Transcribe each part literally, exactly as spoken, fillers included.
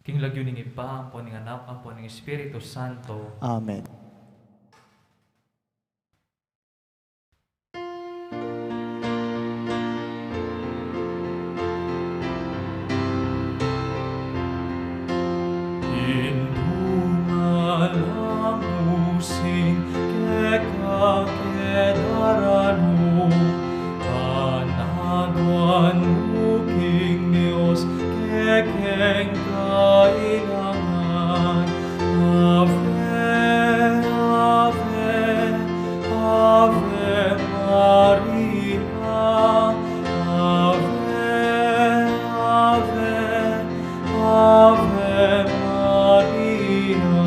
King lagyu ning Ibpa, ampo ning Anak, ampo ning Espiritu Santo. Amen. Indu nga lamusin keka ke daralu, panaduan mu king Dios kekeng kailangan. Ave, Ave, Ave Maria. Ave, Ave, Ave Maria.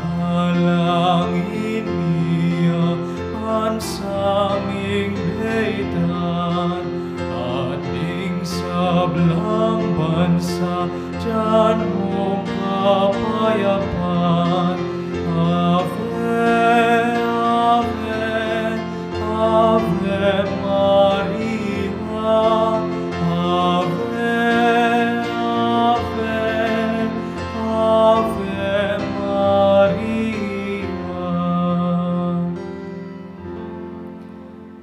Panalangin mi a bansa ming baitan, at ding sablang bansa, dian mung kapayapan. Ave, Ave, Ave Maria. Ave, Ave, Ave Maria.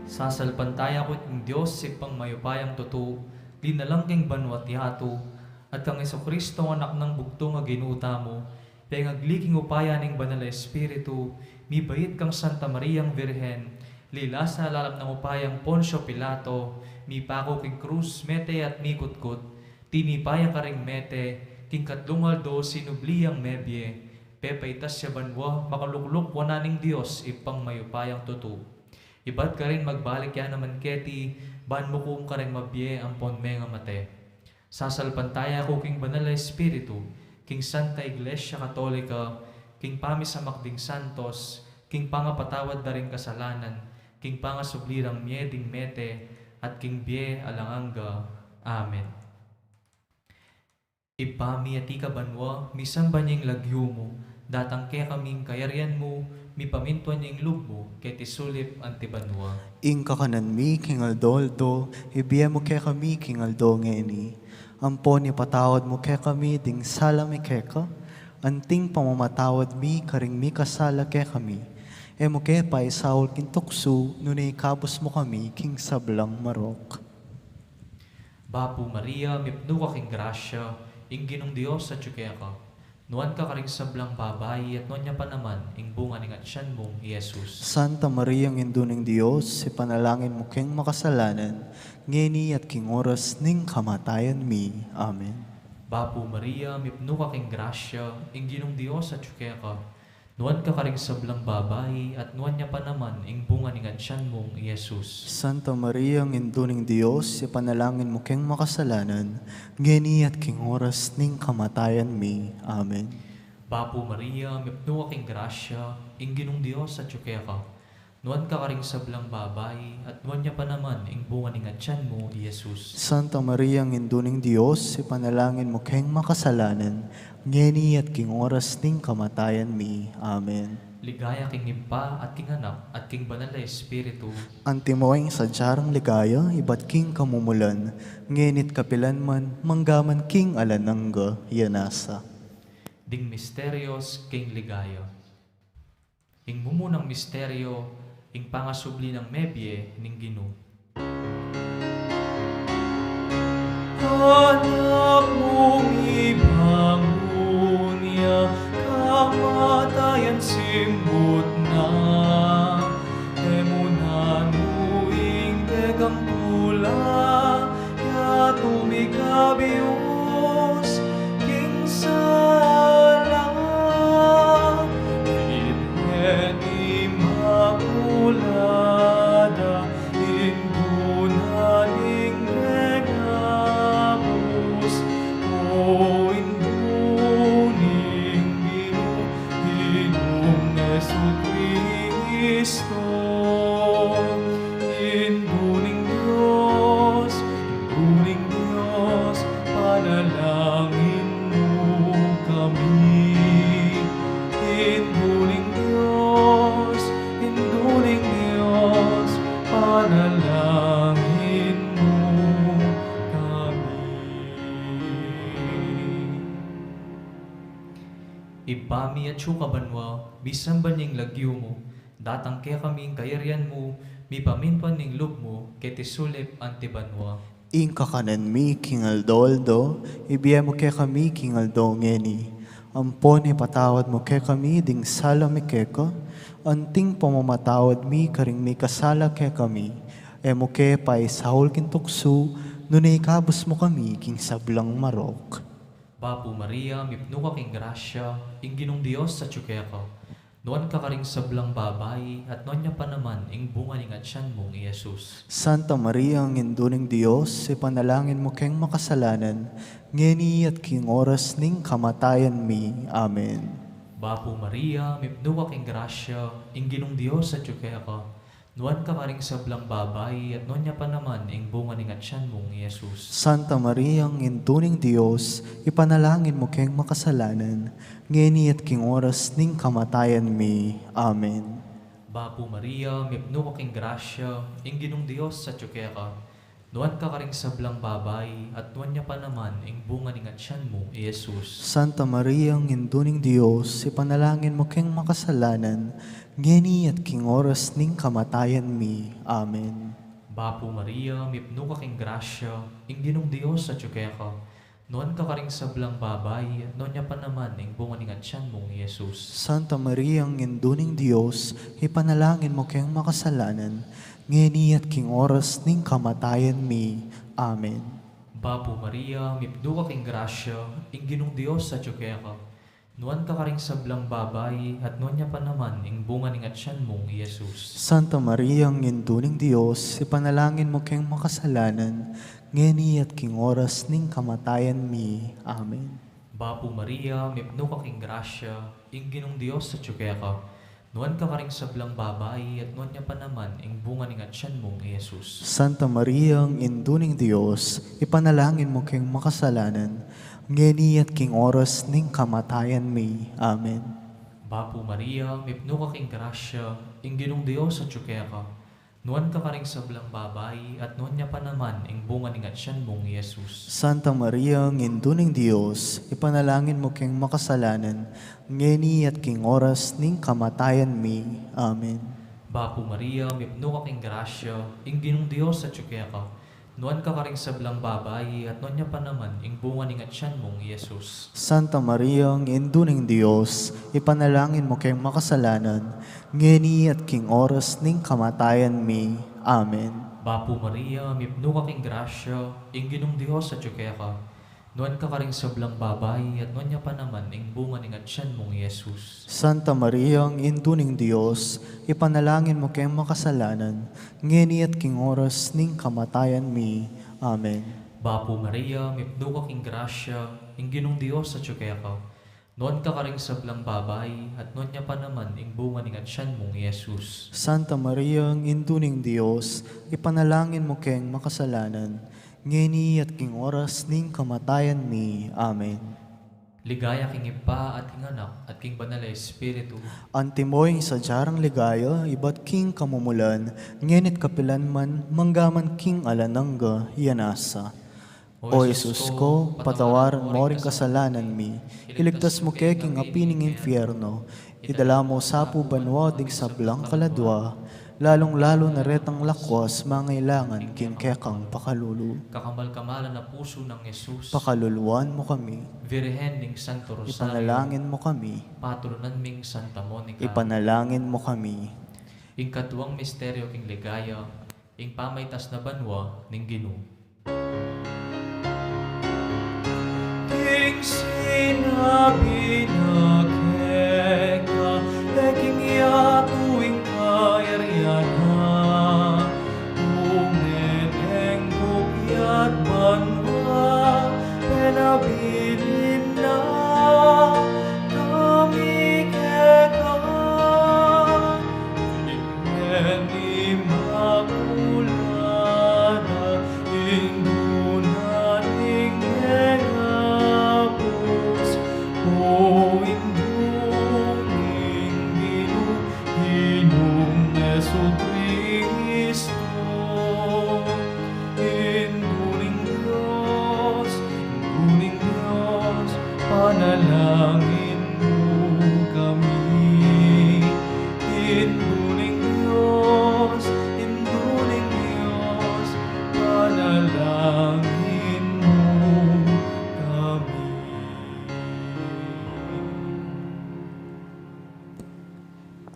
Sasalpantaya ku king Dios, Ibpang mayupayang tutu, linalang king banua't yatu, at kang Jesucristo, Anak nang bugtung a Ginu tamu, pengagli king upaya ning Banal a Espiritu, mibait kang Santa Mariang Virgen, lilasa lalam nang upayang Poncio Pilato, mipaku king krus, mete at mikutkut, tinipa ya karing mete, king katlung aldo sinubli yang mebie, pepaitas ya banua, makalukluk wanan ning Dios, Ibpang mayupayang tutu. Ibat karin magbalik ya naman keti, ban mukum karing mabie ampon mengamate. Sasalpantaya ku king Banal a Espiritu, king Santa Iglesia Katolika, king pamisamak ding santos, king pangapatawad da ring kasalanan, king pangasubli rang mie ding mete, at king bie alang angga. Amen. Ibpa mi, atiu ka banua, misamban ya ing lagyu mu, datang kekami ing kayarian mu, mipamintuan ya ing lub mu, keti sulip anti banua. Ing kakanan mi king aldo-aldo, ibie mu kekami king aldo ngeni. Ampon ipatawad mu kekami ding sala mi keka, anting pamamatawad mi karing mikasala kekami. E mu ke paisaul king tuksu, nune ikabus mu kami king sablang marok. Bapu Maria, mipnu ka king grasya, ing Ginung Dios atyu keka. Nuan ka karing sablang babai, at nuan ya pa naman ing bunga ning atyan mung i Jesus. Santa Mariang Indu ning Dios, ipanalangin mu keng makasalanan, ngeni at king oras ning kamatayan mi. Amen. Bapu Maria, mipnu ka king grasya, ing Ginung Dios atyu keka. Nuan ka karing sablang babai, at nuan ya pa naman ing bunga ning atyan mung i Jesus. Santa Mariang Indu ning Dios, ipanalangin mu keng makasalanan, ngeni at king oras ning kamatayan mi. Amen. Bapu Maria, mipnu ka king grasya, ing Ginung Dios atyu keka. Nuan ka karing sablang babai, at nuan ya pa naman ing bunga ning atyan mu, i Jesus. Santa Mariang Indu ning Dios, ipanalangin mu keng makasalanan, ngeni at king oras ning kamatayan mi. Amen. Ligaya king Ibpa, at king Anak, at king Banal a Espiritu. Antimo ing sadya rang ligaya, ibat king kamumulan, ngeni't kapilan man, manggaman king alang angga. Yan asa. Ding misterios king ligaya. Ing mumunang misteryo, ing pangasubli nang mebie ning Ginu. Anak mung ibangun ya, kamatayan simbut na, e mu nanu ing tekang tula, ya tumikabius king sala. Virgen Imakulada, Indu na ning Menabus, o Indu ning Ginu, Ginung Jesucristo. Indu ning Dios, Indu ning Dios, panalangin mu kami. Indu ning Dios, Indu ning Dios, panalangin mu kami. Ibpa mi, atsu ka banua, misamban ya ing lagyu mu, datang kekami ing kayarian mu, mipamintuan ing lub mu, keti sulip anti banua. Ing kakanan mi king aldo-aldo, ibie mu kekami king aldo ngeni. Ampon ipatawad mu kekami ding sala mi keka, anting pamamatawad mi karing mikasala kekami. E mu ke paisaul king tuksu, nune ikabus mu kami king sablang marok. Bapu Maria, mipnu ka king grasya, ing Ginung Dios atyu keka. Nuan ka karing sablang babai, at nuan ya pa naman ing bunga ning atyan mung i Jesus. Santa Maria, Indu ning Dios, ipanalangin mu keng makasalanan, ngeni at king oras ning kamatayan mi. Amen. Bapu Maria, mipnu ka king grasya, ing Ginung Dios atyu keka. Nuan ka karing sablang babai, at nuan ya pa naman ing bunga ning atyan mung i Jesus. Santa Maria, Indu ning Dios, ipanalangin mu keng makasalanan, ngeni at king oras ning kamatayan mi. Amen. Bapu Maria, mipnu ka king grasya, ing Ginung Dios atyu keka. Nuan ka karing sablang babai, at nuan ya pa naman ing bunga ning atyan mu, i Jesus. Santa Maria, Indu ning Dios, ipanalangin mu keng makasalanan, ngeni at king oras ning kamatayan mi. Amen. Bapu Maria, mipnu ka king grasya, ing Ginung Dios atyu keka. Nuan ka karing sablang babai, at nuan ya pa naman ing bunga ning atyan mung i Jesus. Santa Maria, Indu ning Dios, ipanalangin mu keng makasalanan, ngeni at king oras ning kamatayan mi. Amen. Bapu Maria, mipnu ka king grasya, ing Ginung Dios atyu keka. Nuan ka karing sablang babai, at nuan ya pa naman ing bunga ning atyan mung i Jesus. Santa Maria, Indu ning Dios, ipanalangin mu keng makasalanan, ngeni at king oras ning kamatayan mi. Amen. Bapu Maria, mipnu ka king grasya, ing Ginung Dios atyu keka. Nuan ka karing sablang babai, at nuan ya pa naman ing bunga ning atyan mung i Jesus. Santa Maria, Indu ning Dios, ipanalangin mu keng makasalanan, ngeni at king oras ning kamatayan mi. Amen. Bapu Maria, mipnu ka king grasya, ing Ginung Dios atyu keka. Nuan ka karing sablang babai, at nuan ya pa naman ing bunga ning atyan mung i Jesus. Santa Maria, Indu ning Dios, ipanalangin mu keng makasalanan, ngeni at king oras ning kamatayan mi. Amen. Bapu Maria, mipnu ka king grasya, ing Ginung Dios atyu keka. Nuan ka karing sablang babai, at nuan ya pa naman ing bunga ning atyan mung i Jesus. Santa Maria, Indu ning Dios, ipanalangin mu keng makasalanan, ngeni at king oras ning kamatayan mi. Amen. Bapu Maria, mipnu ka king grasya, ing Ginung Dios atyu keka. Nuan ka karing sablang babai, at nuan ya pa naman ing bunga ning atyan mung i Jesus. Santa Maria, Indu ning Dios, ipanalangin mu keng makasalanan, ngeni at king oras ning kamatayan mi. Amen. Bapu Maria, mipnu ka king grasya, ing Ginung Dios atyu keka. Nuan ka karing sablang babai, at nuan ya pa naman ing bunga ning atyan mung i Jesus. Santa Maria, Indu ning Dios, ipanalangin mu keng makasalanan, ngeni at king oras ning kamatayan mi. Amen. Ligaya king Ibpa, at king Anak, at king Banal a Espiritu. Antimo ing sadya rang ligaya, ibat king kamumulan, ngeni at kapilan man, mangga man king alang angga. Iya nasa. O Jesus ko, patawaran mo ring kasalanan mi, iligtas mu ke king api ning infierno, idala mu sa pu banua ding sablang kaladua, lalung-lalu na retang lakuas mangailangan king kekang pakalulu. Kakammal-kammalan a pusu nang Jesus. Pakaluluan mu kami. Virgen ning Santo Rosario. Ipanalangin mu kami. Patronan ming Santa Monica. Ipanalangin mu kami. Ing katuang misteryo king ligaya, ing pamaitas na banua ning Ginu. King sinabi na keka, e king yatu ing kayarian na, umeneng bukya at banua, penabilin na kami keka. Virgen Imakulada, Indu na ning Mengabus,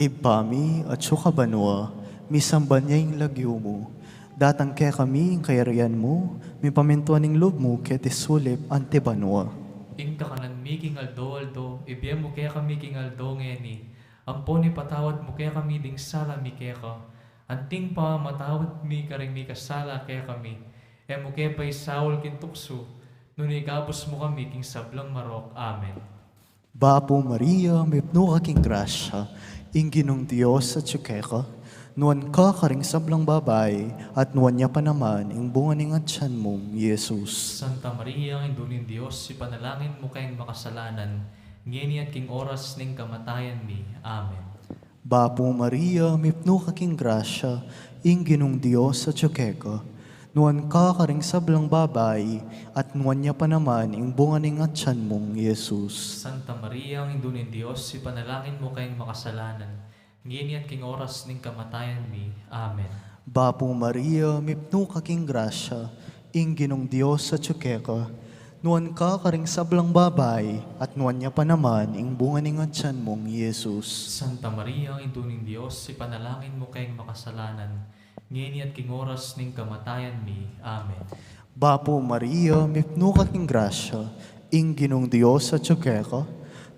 Ibpa mi, atsu ka banua, misamban ya ing lagyu mu. Datang kekami ing kayarian mu, mipamintuan ing lub mu keti sulip anti banua. Ing kakanan mi king aldo-aldo, ibie mu kekami king aldo ngeni. Ampon ipatawad mu kekami ding sala mi keka, anting pamamatawad mi karing mikasala kekami. E mu ke paisaul king tuksu, nune ikabus mu kami king sablang marok. Amen. Bapu Maria, mipnu ka king grasya, ing Ginung Dios atyu keka, nuan ka karing sablang babai, at nuan ya pa naman ing bunga ning atyan mung Jesus. Santa Maria, Indu ning Dios, ipanalangin mu keng makasalanan, ngeni at king oras ning kamatayan mi. Amen. Bapu Maria, mipnu ka king grasya, ing Ginung Dios atyu keka, nuan ka karing sablang babai, at nuan ya pa naman ing bunga ning atyan mung Jesus. Santa Maria, Indu ning Dios, ipanalangin mu keng makasalanan, ngeni at king oras ning kamatayan mi. Amen. Bapu Maria, mipnu ka king grasya, ing Ginung Dios atyu keka, nuan ka karing sablang babai, at nuan ya pa naman ing bunga ning atyan mung Jesus. Santa Maria, Indu ning Dios, ipanalangin mu keng makasalanan, ngeni at king oras ning kamatayan mi. Amen. Bapu Maria, mipnu ka king grasya, ing Ginung Dios atyu keka,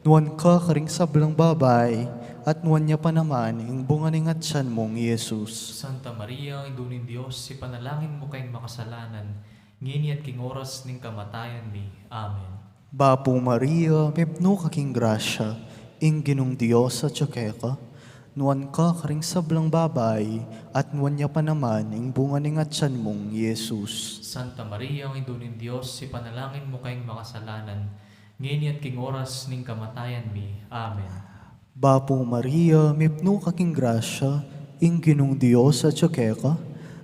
nuan ka karing sablang babai, at nuan ya pa naman ing bunga ning atyan mung Jesus. Santa Maria, Indu ning Dios, ipanalangin mu keng makasalanan, ngeni at king oras ning kamatayan mi. Amen. Bapu Maria, mipnu ka king grasya, ing Ginung Dios atyu keka, nuan ka karing sablang babai, at nuan ya pa naman ing bunga ning atyan mung Jesus. Santa Maria, Indu ning Dios, ipanalangin mu keng makasalanan, ngeni at king oras ning kamatayan mi. Amen. Bapu Maria, mipnu ka king grasya, ing Ginung Dios atyu keka,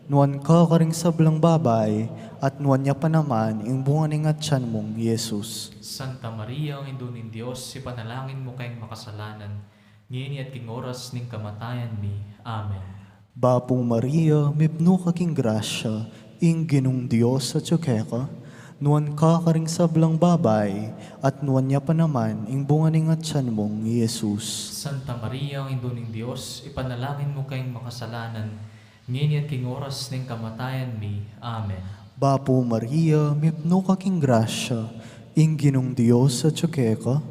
nuan ka karing sablang babai, at nuan ya pa naman ing bunga ning atyan mung Jesus. Santa Maria, Indu ning Dios, ipanalangin mu keng makasalanan, ngeni at king oras ning kamatayan mi. Amen. Bapu Maria, mipnu ka king grasya, ing Ginung Dios atyu keka, nuan ka karing sablang babai, at nuan ya pa naman ing bunga ning atyan mung Jesus. Santa Maria, Indu ning Dios, ipanalangin mu keng makasalanan, ngeni at king oras ning kamatayan mi. Amen. Bapu Maria, mipnu ka king grasya, ing Ginung Dios atyu keka,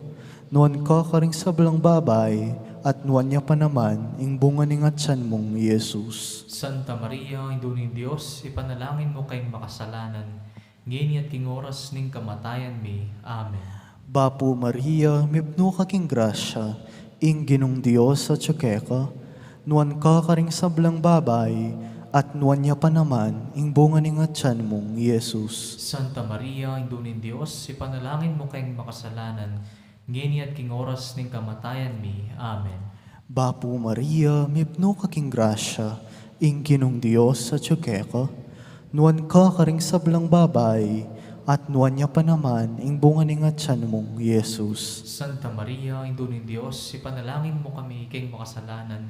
nuan ka karing sablang babai, at nuan ya pa naman ing bunga ning atyan mung Jesus. Santa Maria, Indu ning Dios, ipanalangin mu keng makasalanan, ngeni at king oras ning kamatayan mi. Amen. Bapu Maria, mipnu ka king grasya, ing Ginung Dios atyu keka, nuan ka karing sablang babai, at nuan ya pa naman ing bunga ning atyan mung Jesus. Santa Maria, Indu ning Dios, ipanalangin mu keng makasalanan, ngeni at king oras ning kamatayan mi. Amen. Bapu Maria, mipnu ka king grasya, ing Ginung Dios atyu keka, nuan ka karing sablang babai, at nuan ya pa naman ing bunga ning atyan mung Jesus. Santa Maria, Indu ning Dios, ipanalangin mu kami keng makasalanan,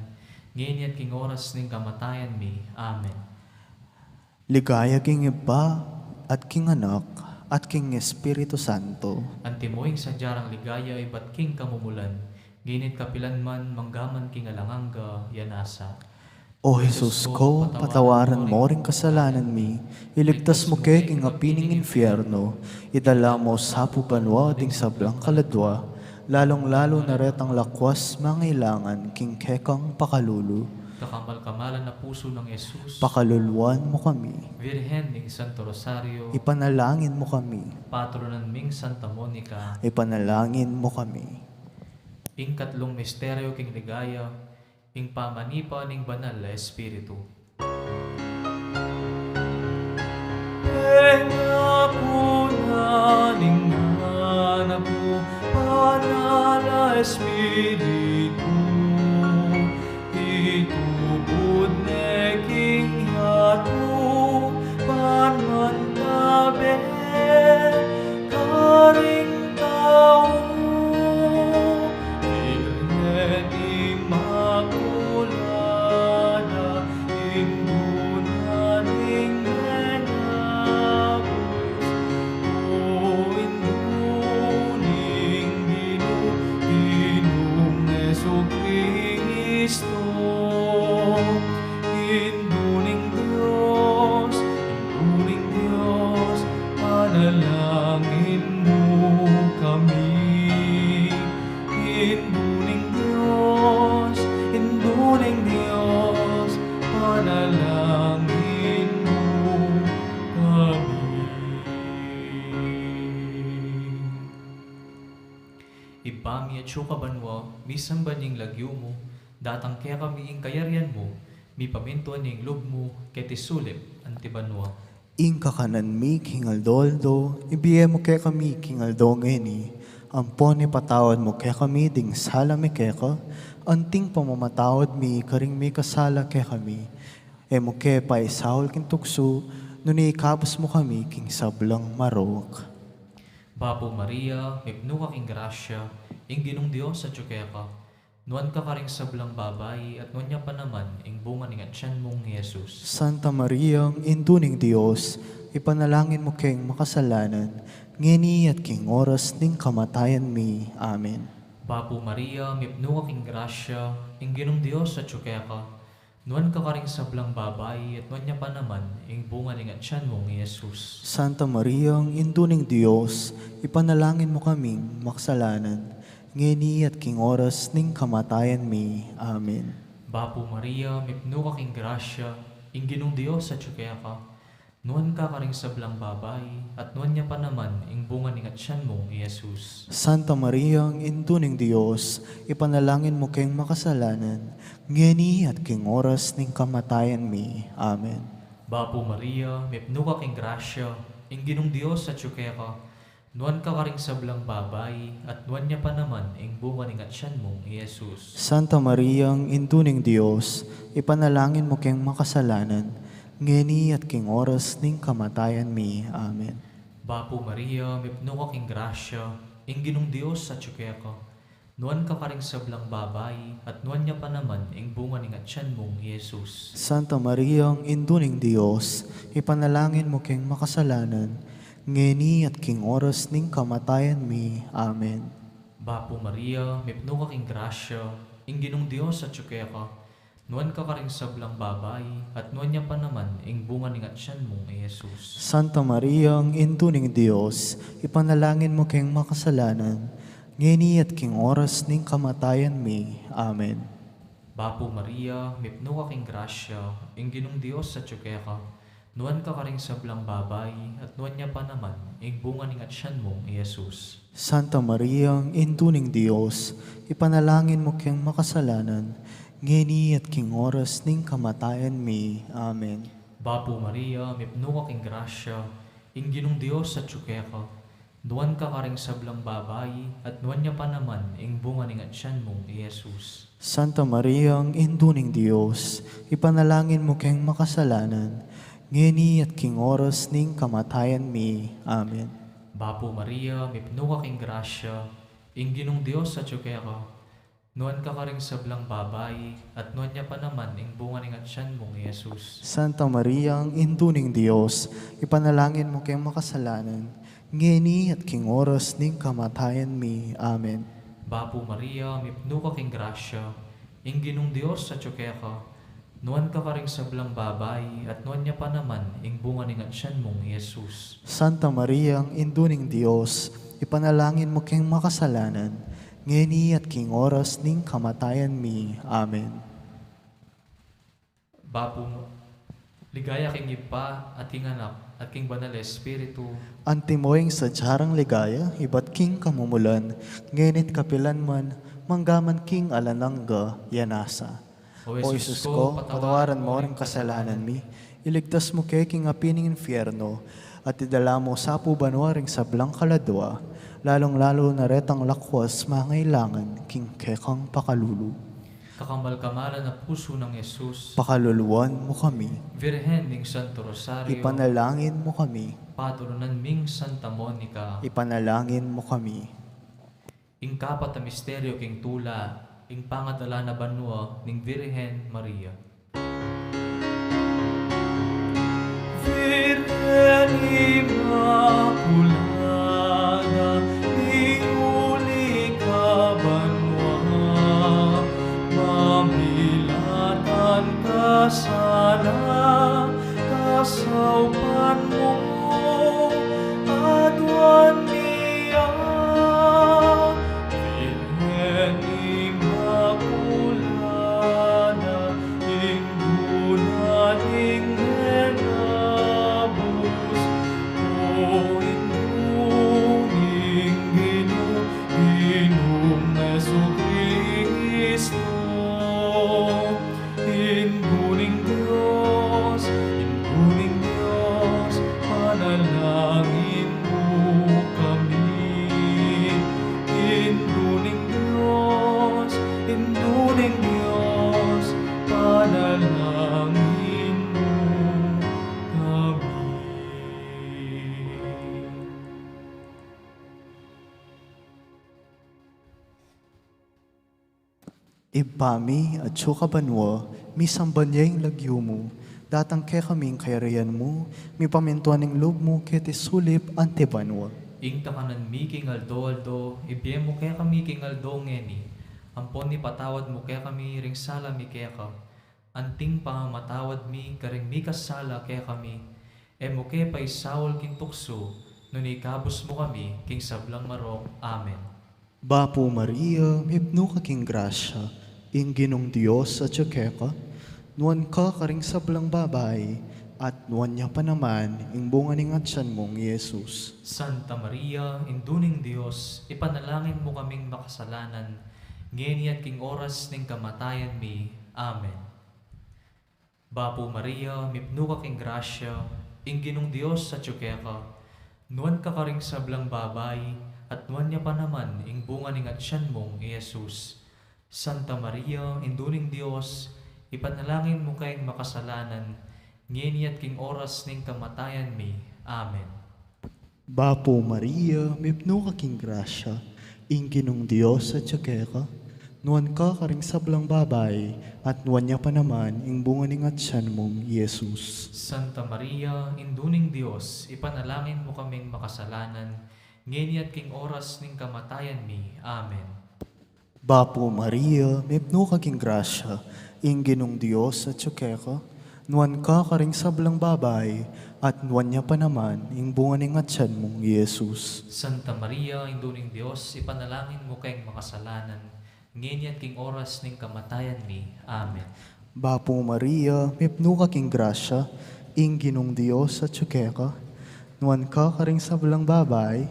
ngeni at king oras ning kamatayan mi. Amen. Ligaya king Ibpa, at king Anak, at king Espiritu Santo. Antimo ing sadyang ligaya ibat king kamumulan, ngeni at kapilan man, mangga man king alang angga, ya nasa. O Jesus ko, patawaran mo ring kasalanan mi, iligtas mu ke king api ning infierno, idala mu sa pu banua ding sablang kaladua, lalung-lalu na retang lakwas mangailangan king kekang pakalulu. Kakamal-kamalan a pusu nang Jesus. Pakaluluan mu kami. Virgen ning Santo Rosario. Ipanalangin mu kami. Patronan ming Santa Monica. Ipanalangin mu kami. Ing katlung misteryo king ligaya, ing pamanipa ning Banal a Espiritu. Pengaku na ning Anak ku, Banal a Espiritu, itubud ne king yatu, ban mantabe karing tau. Virgen Inmakulada, Indu Ibpa mi, atsu ka banua, misamban ya ing lagyu mu, datang kekami ing kayarian mu, mipamintuan ya ing lub mu, keti sulip anti banua. Ing kakanan mi king aldo-aldo, ibie mu kekami king aldo ngeni, ampon ipatawad mu kekami ding sala mi keka, anting pamamatawad mi karing mikasala kekami. E mu ke paisaul king tuksu, nune ikabus mu kami king sablang marok. Bapu Maria, mipnu ka king grasya, ing Ginung Dios atyu keka. Nuan ka karing sablang babai, at nuan ya pa naman ing bunga ning atyan mung i Jesus. Santa Maria, Indu ning Dios, ipanalangin mu keng makasalanan, ngeni at king oras ning kamatayan mi. Amen. Bapu Maria, mipnu ka king grasya, ing Ginung Dios atyu keka. Nuan ka karing sablang babai, at nuan ya pa naman ing bunga ning atyan mung i Jesus. Santa Maria, Indu ning Dios, ipanalangin mu kaming makasalanan, ngeni at king oras ning kamatayan mi. Amen. Bapu Maria, mipnu ka king grasya, ing Ginung Dios atyu keka. Nuan ka karing sablang babai, at nuan ya pa naman ing bunga ning atyan mung i Jesus. Santa Maria, Indu ning Dios, ipanalangin mu keng makasalanan, ngeni at king oras ning kamatayan mi. Amen. Bapu Maria, mipnu ka king grasya, ing Ginung Dios atyu keka. Nuan ka karing sablang babai, at nuan ya pa naman ing bunga ning atyan mung i Jesus. Santa Maria, Indu ning Dios, ipanalangin mu keng makasalanan, ngeni at king oras ning kamatayan mi. Amen. Bapu Maria, mipnu ka king grasya, ing Ginung Dios atyu keka. Nuan ka karing sablang babai, at nuan ya pa naman ing bunga ning atyan mung i Jesus. Santa Maria, Indu ning Dios, ipanalangin mu keng makasalanan, ngeni at king oras ning kamatayan mi. Amen. Bapu Maria, mipnu ka king grasya, ing Ginung Dios atyu keka. Nuan ka karing sablang babai, at nuan ya pa naman ing bunga ning atyan mung i Jesus. Santa Maria, Indu ning Dios, ipanalangin mu keng makasalanan, ngeni at king oras ning kamatayan mi. Amen. Bapu Maria, mipnu ka king grasya, ing Ginung Dios atyu keka. Nuan ka karing sablang babai, at nuan ya pa naman ing bunga ning atyan mung i Jesus. Santa Maria, Indu ning Dios, ipanalangin mu keng makasalanan, ngeni at king oras ning kamatayan mi. Amen. Bapu Maria, mipnu ka king grasya, ing Ginung Dios atyu keka. Nuan ka karing sablang babai, at nuan ya pa naman ing bunga ning atyan mung i Jesus. Santa Maria, Indu ning Dios, ipanalangin mu keng makasalanan, ngeni at king oras ning kamatayan mi. Amen. Bapu Maria, mipnu ka king grasya, ing Ginung Dios atyu keka. Nuan ka karing sablang babai, at nuan ya pa naman ing bunga ning atyan mung i Jesus. Santa Maria, Indu ning Dios, ipanalangin mu keng makasalanan, ngeni at king oras ning kamatayan mi. Amen. Bapu Maria, mipnu ka king grasya, ing Ginung Dios atyu keka. Nuan ka karing sablang babai, at nuan ya pa naman ing bunga ning atyan mung i Jesus. Santa Maria, Indu ning Dios, ipanalangin mu keng makasalanan, ngeni at king oras ning kamatayan mi. Amen. Bapu, ligaya king Ibpa, at king Anak, at king Banal a Espiritu. Antimo ing sadya rang ligaya, ibat king kamumulan, ngeni't kapilan man, manggaman king alang angga, ya nasa. O Jesus ko, patawaran mo ring kasalanan mi, iligtas mu ke king api ning infierno, at idala mu sa pu banua ring sablang kaladua, lalung-lalu na retang lakwas mangailangan king kekang pakalulu. Kakamal-kamalan a pusu nang Jesus. Pakaluluan mu kami. Virgen ning Santo Rosario. Ipanalangin mu kami. Patulunan ming Santa Monica. Ipanalangin mu kami. Ing kapat a misteryo king tula, ing pangadala na banua ning Virgen Maria. Virgen Inmaculada, miuli ka banua, mamilatan ka sana, kasaupan mu aduan mi ya. Virgen Inmaculada, Indu na ning menabus, o Indu Ibpa mi, atsu ka banua, misamban ya ing lagyu mu, datang kekami ing kayarian mu, mipamintuan ing lub mu keti sulip anti banua. Ing kakanan mi king aldo-aldo, ibie mu kekami king aldo ngeni, ampon ipatawad mu kekami ring sala mi keka, anting pamamatawad mi karing mikasala kekami, e mu ke paisaul king tuksu, nune ikabus mu kami king sablang marok. Amen. Bapu Maria, mipnu ka king grasya, ing Ginung Dios atyu keka, nuan ka karing sablang babai, at nuan ya pa naman ing bunga ning atyan mung i Jesus. Santa Maria, Indu ning Dios, ipanalangin mu kaming makasalanan, ngeni at king oras ning kamatayan mi. Amen. Bapu Maria, mipnu ka king grasya, ing Ginung Dios atyu keka, nuan ka karing sablang babai, at nuan ya pa naman ing bunga ning atyan mung i Jesus. Santa Maria, Indu ning Dios, ipanalangin mu kaming makasalanan, ngeni at king oras ning kamatayan mi. Amen. Bapu Maria, mipnu ka king grasya, ing Ginung Dios atyu keka, nuan ka karing sablang babai, at nuan ya pa naman ing bunga ning atyan mung i Jesus. Santa Maria, Indu ning Dios, ipanalangin mu kaming makasalanan, ngeni at king oras ning kamatayan mi. Amen. Bapu Maria, mipnu ka king grasya, ing Ginung Dios atyu keka, nuan ka karing sablang babai, at nuan ya pa naman ing bunga ning atyan mung i Jesus. Santa Maria, Indu ning Dios, ipanalangin mu kaming makasalanan, ngeni at king oras ning kamatayan mi. Amen. Bapu Maria, mipnu ka king grasya, ing Ginung Dios atyu keka, nuan ka karing sablang babai,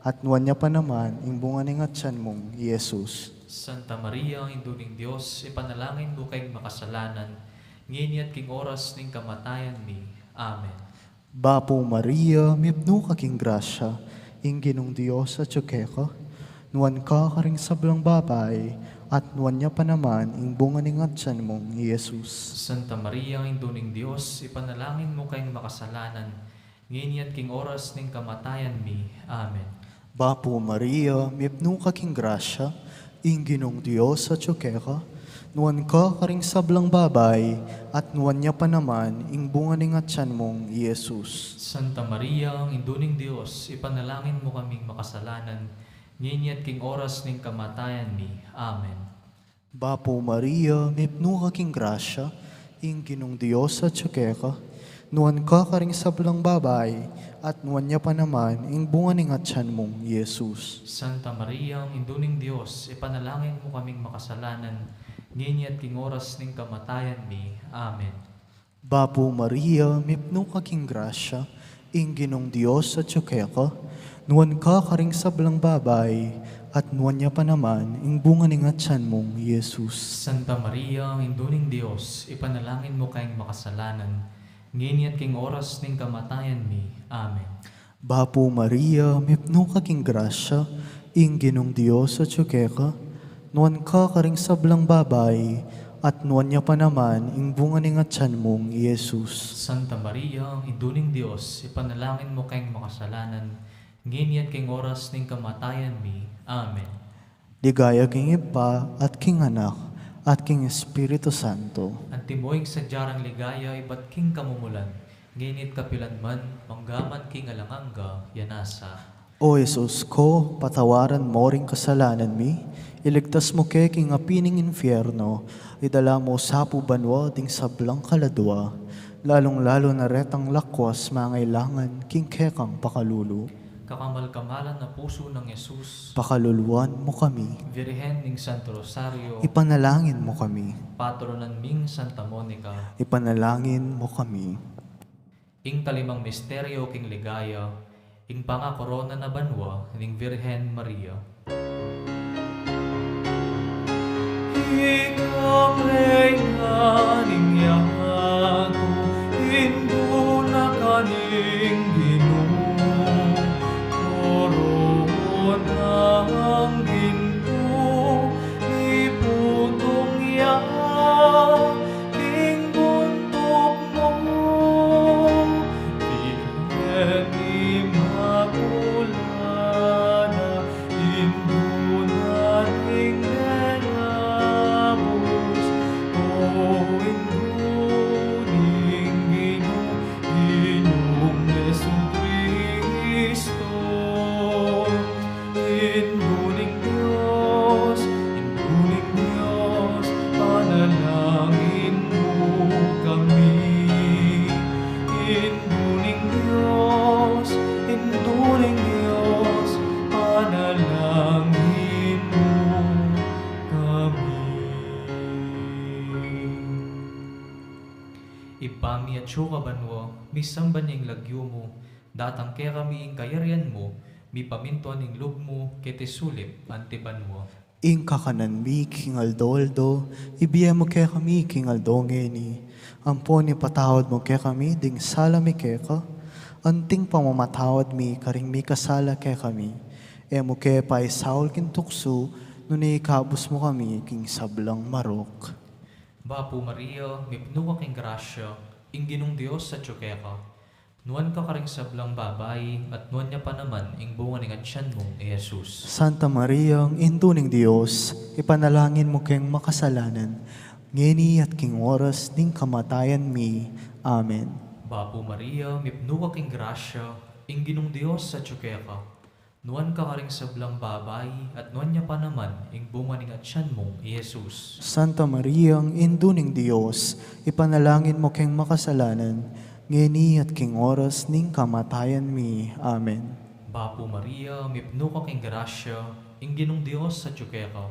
at nuan ya pa naman ing bunga ning atyan mung i Jesus. Santa Maria, Indu ning Dios, ipanalangin mu kaming makasalanan, ngeni at king oras ning kamatayan mi. Amen. Bapu Maria, mipnu ka king grasya, ing Ginung Dios atyu keka, nuan ka karing sablang babai, at nuan ya pa naman ing bunga ning atyan mung i Jesus. Santa Maria, Indu ning Dios, ipanalangin mu kaming makasalanan, ngeni at king oras ning kamatayan mi. Amen. Bapu Maria, mipnu ka king grasya, ing Ginung Dios atyu keka, nuan ka karing sablang babai, at nuan ya pa naman ing bunga ning atyan mung i Jesus. Santa Maria, Indu ning Dios, ipanalangin mu kaming makasalanan, ngeni at king oras ning kamatayan mi. Amen. Bapu Maria, mipnu ka king grasya, ing Ginung Dios atyu keka, nuan ka karing sablang babai, at nuan ya pa naman ing bunga ning atyan mung i Jesus. Santa Maria, Indu ning Dios, ipanalangin mu kaming makasalanan, ngeni at king oras ning kamatayan mi. Amen. Bapu Maria, mipnu ka king grasya, ing Ginung Dios atyu keka, nuan ka karing sablang babai, at nuan ya pa naman ing bunga ning atyan mung i Jesus. Santa Maria, Indu ning Dios, ipanalangin mu kaming makasalanan, ngeni at king oras ning kamatayan mi. Amen. Bapu Maria, mipnu ka king grasya, ing Ginung Dios atyu keka, nuan ka karing sablang babai, at nuan ya pa naman ing bunga ning atyan mung i Jesus. Santa Maria, Indu ning Dios, ipanalangin mu kaming makasalanan, ngeni at king oras ning kamatayan mi. Amen. Ligaya king Ibpa, at king Anak, at king Espiritu Santo. Antimo ing sadya rang ligaya ibat king kamumulan, ngeni at kapilan man, mangga man king alang angga. Ya nasa. O Jesus ko, patawaran mo ring kasalanan mi, iligtas mu ke king api ning infierno, idala mu sa pu banua ding sablang kaladua, lalung-lalu na retang lakwas mangailangan king kekang pakalulu. Kakamal-kamalan a pusu nang Jesus. Pakaluluan mu kami. Virgen ning Santo Rosario. Ipanalangin mu kami. Patronan ming Santa Monica. Ipanalangin mu kami. Ing kalimang misteryo king ligaya, ing pangakorona na banua ning Virgen Maria. Ikang reyna ning yatu, indu na ka ning Ginu, koronang gintu, iputung ya king buntuk mu, Virgen Inmakulada, indu na ning Nuevo mi atsu ka banua, misamban ya ing lagyu mu, datang kekami ing kayarian mu, mipamintuan ing lub mu, keti sulip anti banua. Ing kakanan mi king aldo-aldo, ibie mu kekami king aldo ngeni. Ampon ipatawad mu kekami ding sala mi keka, anting pamamatawad mi karing mikasala kekami. E mu ke paisaul king tuksu, nune ikabus mu kami king sablang marok. Bapu Maria, mipnu ka king grasya, ing Ginung Dios atyu keka. Nuan ka karing sablang babai, at nuan ya pa naman ing bunga ning atyan mung i Jesus. Santa Maria, Indu ning Dios, ipanalangin mu keng makasalanan, ngeni at king oras ning kamatayan mi. Amen. Bapu Maria, mipnu ka king grasya, ing Ginung Dios atyu keka. Nuan ka karing sablang babai, at nuan ya pa naman ing bunga ning atyan mung i Jesus. Santa Maria, Indu ning Dios, ipanalangin mu keng makasalanan, ngeni at king oras ning kamatayan mi. Amen. Bapu Maria, mipnu ka king grasya, ing Ginung Dios atyu keka.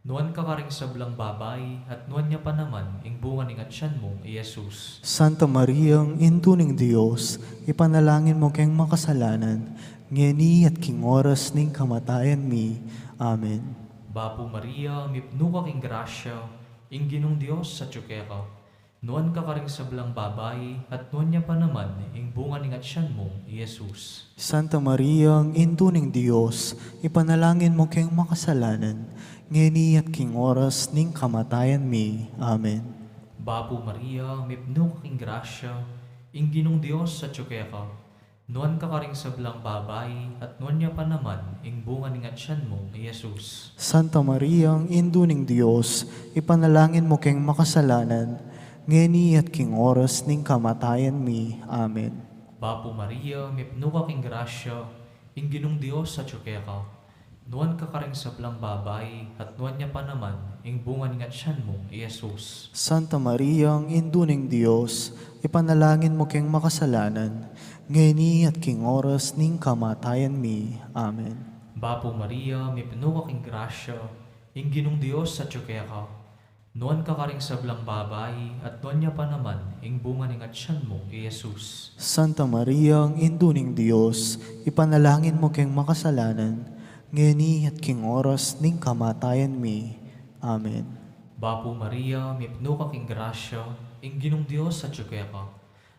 Nuan ka karing sablang babai, at nuan ya pa naman ing bunga ning atyan mung i Jesus. Santa Maria, Indu ning Dios, ipanalangin mu keng makasalanan, ngeni at king oras ning kamatayan mi. Amen. Bapu Maria, mipnu ka king grasya, ing Ginung Dios atyu keka. Nuan ka karing sablang babai, at nuan ya pa naman ing bunga ning atyan mung i Jesus. Santa Maria, Indu ning Dios, ipanalangin mu keng makasalanan, ngeni at king oras ning kamatayan mi. Amen. Bapu Maria, mipnu ka king grasya, ing Ginung Dios atyu keka. Nuan ka karing sablang babai, at nuan ya pa naman ing bunga ning atyan mung i Jesus. Santa Maria, Indu ning Dios, ipanalangin mu keng makasalanan, ngeni at king oras ning kamatayan mi. Amen. Bapu Maria, mipnu ka king grasya, ing Ginung Dios atyu keka. Nuan ka karing sablang babai, at nuan ya pa naman ing bunga ning atyan mung i Jesus. Santa Maria, Indu ning Dios, ipanalangin mu keng makasalanan, ngeni at king oras ning kamatayan mi. Amen. Bapu Maria, mipnu ka king grasya, ing Ginung Dios atyu keka. Nuan ka karing sablang babai, at nuan ya pa naman ing bunga ning atyan mung i Jesus. Santa Maria, Indu ning Dios, ipanalangin mu keng makasalanan, ngeni at king oras ning kamatayan mi. Amen. Bapu Maria, mipnu ka king grasya, ing Ginung Dios atyu keka.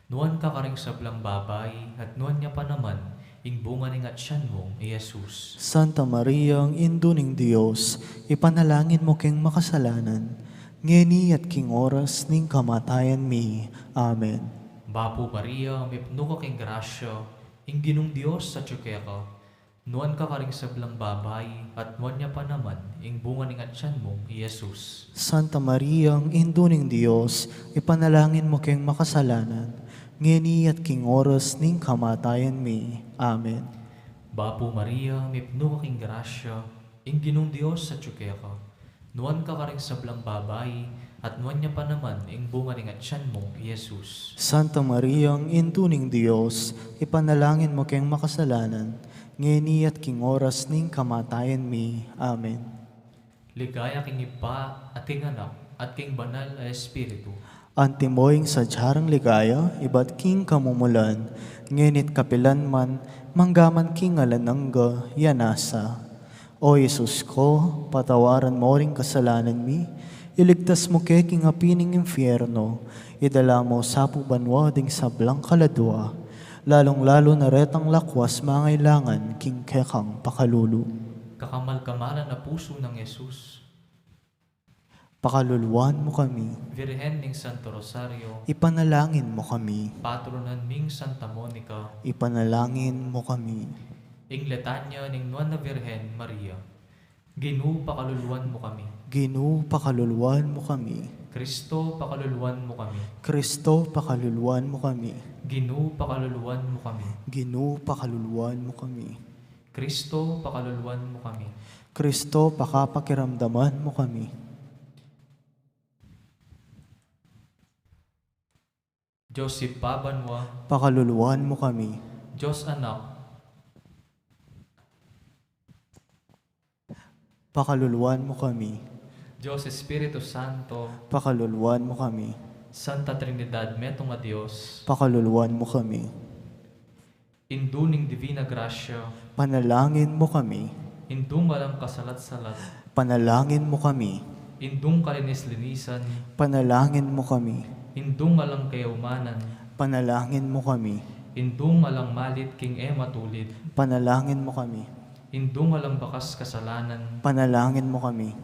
Nuan ka karing sablang babai, at nuan ya pa naman ing bunga ning atyan mung i Jesus. Santa Maria, Indu ning Dios, ipanalangin mu keng makasalanan, ngeni at king oras ning kamatayan mi. Amen. Bapu Maria, mipnu ka king grasya, ing Ginung Dios atyu keka. Nuan ka karing sablang babai, at nuan ya pa naman ing bunga ning atyan mung i Jesus. Santa Maria, Indu ning Dios, ipanalangin mu keng makasalanan, ngeni at king oras ning kamatayan mi. Amen. Bapu Maria, mipnu ka king grasya, ing Ginung Dios atyu keka. Nuan ka karing sablang babai, at nuan ya pa naman ing bunga ning atyan mung i Jesus. Santa Maria, Indu ning Dios, ipanalangin mu keng makasalanan, ngeni at king oras ning kamatayan mi. Amen. Ligaya king Ibpa, at king Anak, at king Banal a Espiritu. Antimo ing sadyang ligaya, ibat king kamumulan, ngeni't kapilan man, manggaman king alang angga, ya nasa. O Jesus ko, patawaran mo ring kasalanan mi, iligtas mu ke king api ning infierno, idala mo sa pu banua ding sablang kaladua, lalung-lalu na retang lakwas mangailangan king kekang pakalulu. Kakamal-kamalan a pusu nang Jesus. Pakaluluan mu kami. Virgen ning Santo Rosario. Ipanalangin mu kami. Patronan ming Santa Monica. Ipanalangin mu kami. Ing Litanya ning Nuan a Virgen Maria. Ginu, pakaluluan mu kami. Ginu, pakaluluan mu kami. Kristo, pakaluluan mu kami. Kristo, pakaluluan mu kami. Ginu, pakaluluan mu kami. Ginu, pakaluluan mu kami. Kristo, pakaluluan mu kami. Kristo, pakapakiramdaman mu kami. Dios Ibpa banua. Pakaluluan mu kami. Dios Anak. Pakaluluan mu kami. Dios Espiritu Santo. Pakaluluan mu kami. Santa Trinidad, metung a Dios, pakaluluan mu kami. Indu ning Divina Gracia, panalangin mu kami. Indung alang kasalat-salat, panalangin mu kami. Indung kalinis-linisan, panalangin mu kami. Indung alang kayumanan, panalangin mu kami. Indung alang malit king e matulid, panalangin mu kami. Indung alang bakas kasalanan, panalangin mu kami.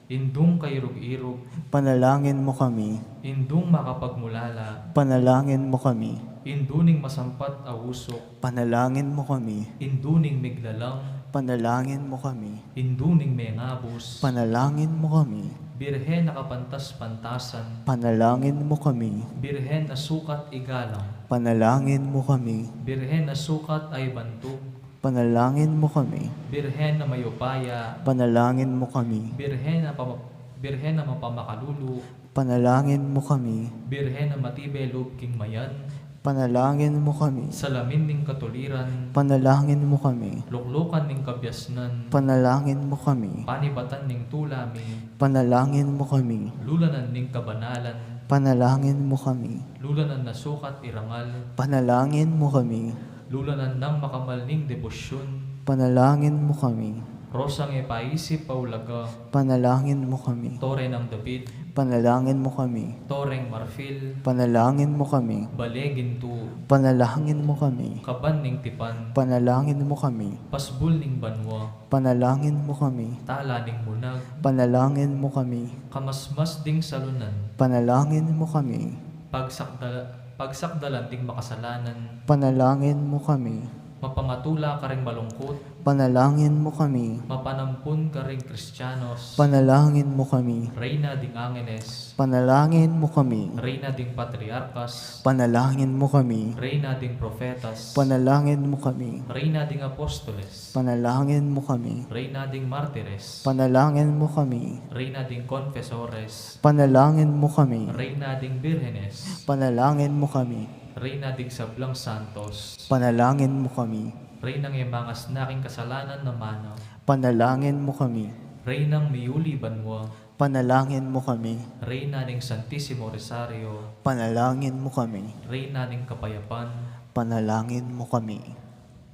Indung kairug-irug, panalangin mu kami. Indung makapagmulala, panalangin mu kami. Indu ning masampat a usuk, panalangin mu kami. Indu ning miglalang, panalangin mu kami. Indu ning mengabus, panalangin mu kami. Birhen a kapantas-pantasan, panalangin mu kami. Birhen a sukat igalang, panalangin mu kami. Birhen a sukat a ibantug, panalangin mu kami. Birhen a mayupaya, panalangin mu kami. Birhen a pama-, Birhen a mapamakalulu, panalangin mu kami. Birhen a matibe lub king mayan, panalangin mu kami. Salamin ning katuliran, panalangin mu kami. Luklukan ning kabiasnan, panalangin mu kami. Panibatan ning tula mi, panalangin mu kami. Lulanan ning kabanalan, panalangin mu kami. Lulanan a sukat irangal, panalangin mu kami. Lulanan nang makamal ning debosyun, panalangin mu kami. Rosang e paisip a ulaga, panalangin mu kami. Tore nang David, panalangin mu kami. Toreng marfil, panalangin mu kami. Bale gintu, panalangin mu kami. Kaban ning tipan, panalangin mu kami. Pasbul ning banua, panalangin mu kami. Tala ning munag, panalangin mu kami. Kamasmas ding salunan, panalangin mu kami. Pagsakdal-, pagsakdalan ding makasalanan, panalangin mu kami. Mapamatula karing malungkut, panalangin mu kami. Mapanampun karing Kristianos, panalangin mu kami. Reyna ding angeles, panalangin mu kami. Reyna ding patriarkas, panalangin mu kami. Reyna ding profetas, panalangin mu kami. Reyna ding apostoles, panalangin mu kami. Reyna ding martires, panalangin mu kami. Reyna ding konfesores, panalangin mu kami. Reyna ding birhenes, panalangin mu kami. Reyna ding sablang santos, panalangin mu kami. Reynang e mangasna king kasalanan a mana, panalangin mu kami. Reynang miyuli banua, panalangin mu kami. Reyna ning Santisimo Rosario, panalangin mu kami. Reyna ning kapayapan, panalangin mu kami.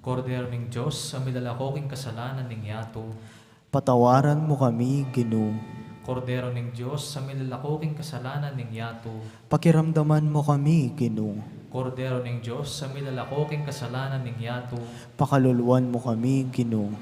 Kordero ning Dios, a milalako king kasalanan ning yatu, patawaran mu kami, Ginu. Kordero ning Dios, a milalako king kasalanan ning yatu, pakiramdaman mu kami, Ginu. Kordero ning Dios, a milalako king kasalanan ning yatu, pakaluluan mu kami, Ginu.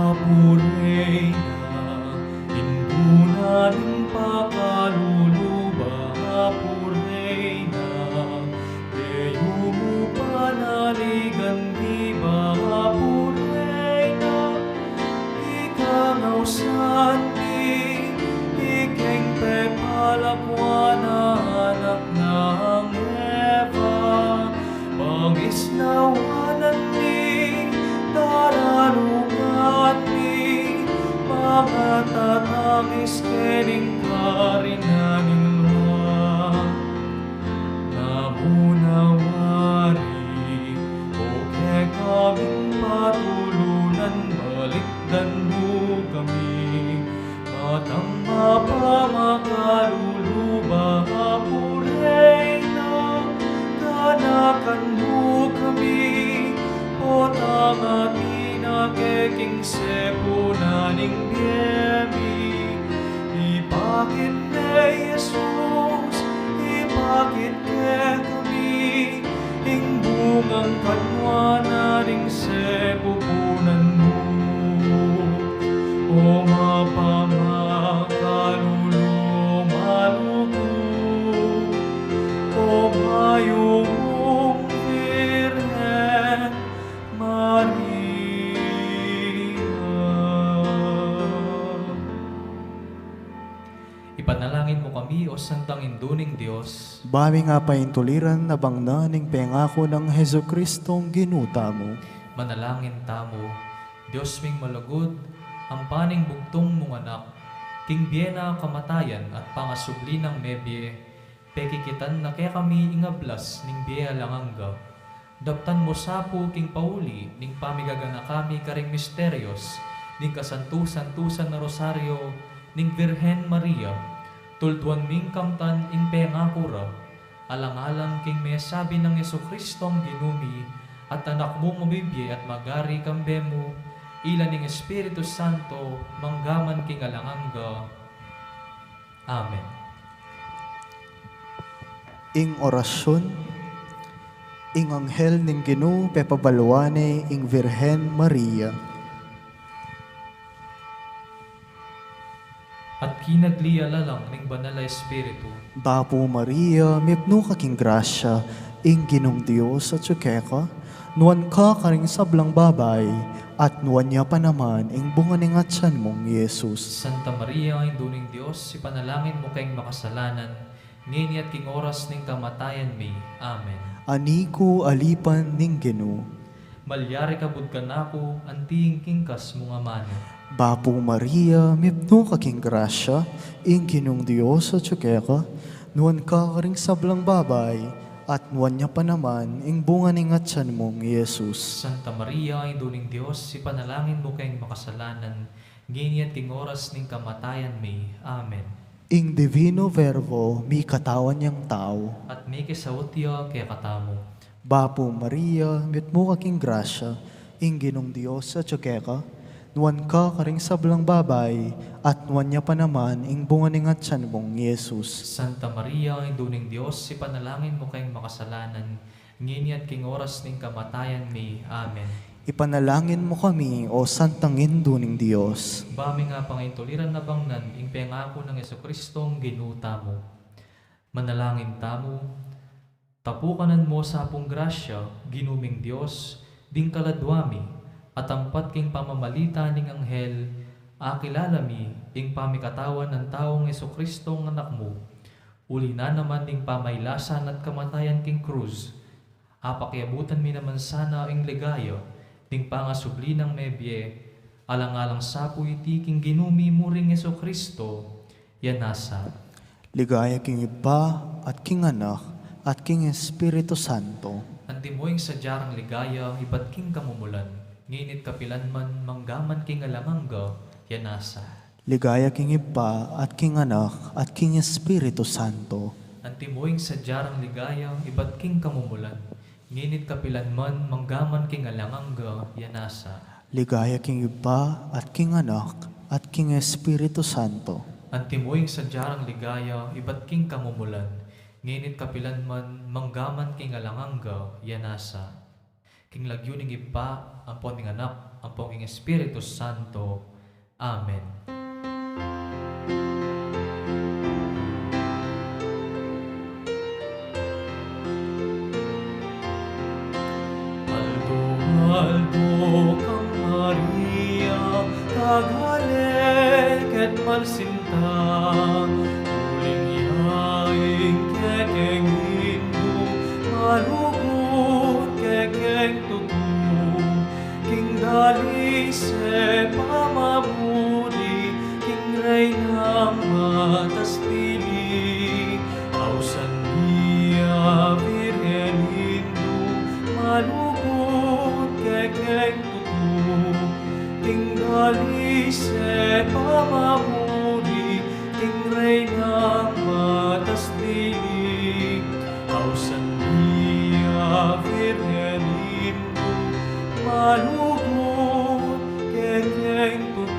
Bapu Reyna, indu na ning pakalulu, Bapu Reyna, e yu mu panaligan mi, Bapu Reyna, ika ngausan mi, ikeng pepalakwan a anak nang Eva, pangislawanan mi, daralugan mi, pangatatangis kening karinan ning lua. Namunawari, o kekaming patulunan, balikdan mu kami, matang mapamakalulu, Bapu Reyna, ganakan mu kami, potang atin na ke king sepunan ning bie mi. Ipakit ne Jesus, ipakit kekami, ing bungang kanwanan ning sepupunan mu. O mapamakalulu, malugud, o mayumung Birhen Maria. Ipanalangin mu kami, O Santang Indu ning Dios. Ba ming apaintuliran a bangnan ning pengaku nang Jesucristong Ginu tamu. Manalangin tamu. Dios ming malugud, ampa ning bugtung mung Anak, King bie na kamatayan at pangasubli nang mebie, pekikitan na kekami ing ablas ning bie alang angga. Daptan mu sa pu king pauli ning pamigaganaka mi karing misterios ning kasantu-santusan a Rosario ning Virgen Maria, tulduan ming kamtan ing pengaku ra, alang-alang king mesabi nang Jesucristong Ginu mi, at Anak mung mabibie at magari kambe mu, ila ning Espiritu Santo, mangga man king alang angga. Amen. Ing orasyun. Ing anghel ning Ginu pepabaluan ne ing Virgen Maria. At kinagli ya la lang ning Banal a Espiritu. Bapu Maria, mipnu ka king grasya, ing Ginung Dios atyu keka, nuan ka karing sablang babai, at nuan ya pa naman ing bunga ning atyan mung Jesus. Santa Maria, Indu ning Dios, ipanalangin mu keng makasalanan, ngeni at king oras ning kamatayan mi. Amen. Ani ku alipan ning Ginu. Malyari ka bud kanaku, anti ing king kas mung amanu. Bapu Maria, mipnu ka king grasya, ing Ginung Dios atyu keka, nuan ka karing sablang babai, at nuan ya pa naman ing bunga ning atyan mung Jesus. Santa Maria, Indu ning Dios, ipanalangin mu keng makasalanan, ngeni at king oras ning kamatayan mi. Amen. Ing Divino Verbo mikatawan yang tau. At mikisaut ya kekatamu. Bapu Maria, mitmu ka king grasya, ing Ginung Dios atyu keka, nuan ka karing sablang babai, at nuan ya pa naman ing bunga ning atyan mung Jesus. Santa Maria, Indu ning Dios, ipanalangin mu keng makasalanan, ngeni at king oras ning kamatayan mi. Amen. Ipanalangin mu kami, O Santang Indu ning Dios. Ba mi nga pangintuliran a bangnan ing pengaku nang Jesucristong Ginu tamu. Manalangin tamu. Tapukanan mu sa pung grasya, Ginu ming Dios, ding kaladua mi, at ampat king pamamalita ning anghel, akilala mi ing pamikatawan nang taung Jesucristong Anak mu, uli na naman ning pamailasan at kamatayan king krus, apakiabutan mi naman sana ing ligaya ning pangasubli nang mebie, alang-alang sa pu iti king Ginu mi muring Jesucristo, ya nasa. Ligaya king Ibpa, at king Anak, at king Espiritu Santo. Antimo ing sadya rang ligaya ibat king kamumulan, ngeni't kapilan man, manggaman king alang angga, ya nasa. Ligaya king Ibpa, at king Anak, at king Espiritu Santo. Antimo ing sadya rang ligaya ibat king kamumulan, ngeni't kapilan man, manggaman king alang angga, ya nasa. Ligaya king Ibpa, at king Anak, at king Espiritu Santo. Antimo ing sadya rang ligaya ibat king kamumulan, ngeni't kapilan man, manggaman king alang angga, ya nasa. King lagyu ning Ibpa, ampon ning Anak, ampon ning Espiritu Santo. Amen. Aldo-aldo kang Maria, kagale ket mansin ta, uling ya ing kekeng Indu, malugud kekeng tutu, king dalise pamamuli, king Reynang matas dili. Ausan mi a Virgen Indu, malugud kekeng tutu, king dalise pamamuli, king Reynang matas dili. Ausan mi a Virgen Indu, malugud kekeng tutu.